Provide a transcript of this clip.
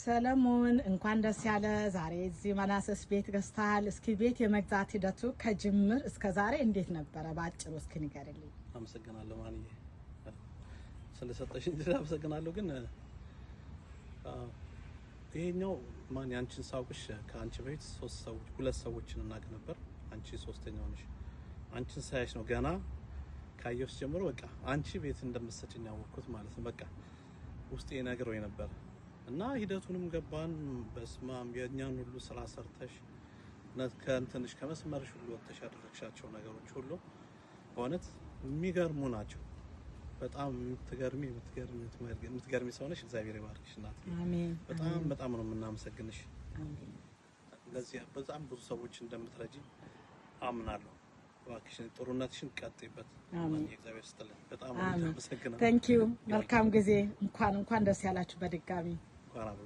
ሰለሞን፣ እንኳን ደስ ያለህ። ዛሬ እዚህ መናሰስ ቤት ገዝተሃል። እስኪ ቤት የመግዛት ሂደቱ ከጅምር እስከ ዛሬ እንዴት ነበረ? በአጭሩ እስኪ ንገርልኝ። አመሰግናለሁ ማንዬ፣ ስለሰጠሽኝ እድል አመሰግናለሁ። ግን ይሄኛው ማን ያንቺን ሳውቅሽ ከአንቺ በፊት ሶስት ሰዎች ሁለት ሰዎችን እናውቅ ነበር። አንቺ ሶስተኛው ነሽ። አንቺን ሳያሽ ነው ገና ካየሁሽ ጀምሮ በቃ አንቺ ቤት እንደምትሰጭኝ ያወቅኩት ማለት ነው። በቃ ውስጤ ነግሮኝ ነበር እና ሂደቱንም ገባን። በስማም የእኛን ሁሉ ስራ ሰርተሽ ከእንትንሽ ከመስመርሽ ሁሉ ወጥተሽ ያደረግሻቸው ነገሮች ሁሉ በእውነት የሚገርሙ ናቸው። በጣም የምትገርሚ የምትገርሚ የምትገርሚ ሰው ነሽ። እግዚአብሔር ይባርክሽ እናት። አሜን። በጣም በጣም ነው የምናመሰግንሽ። አሜን። ለዚህ በጣም ብዙ ሰዎች እንደምትረጂ አምናለሁ። እባክሽን ጥሩነትሽን ቀጥይበት። አሜን። እግዚአብሔር ይስጥልን። በጣም ነው አሜን። የምናመሰግነው። Thank you። መልካም ጊዜ። እንኳን እንኳን ደስ ያላችሁ በድጋሚ። እንኳን አብሮ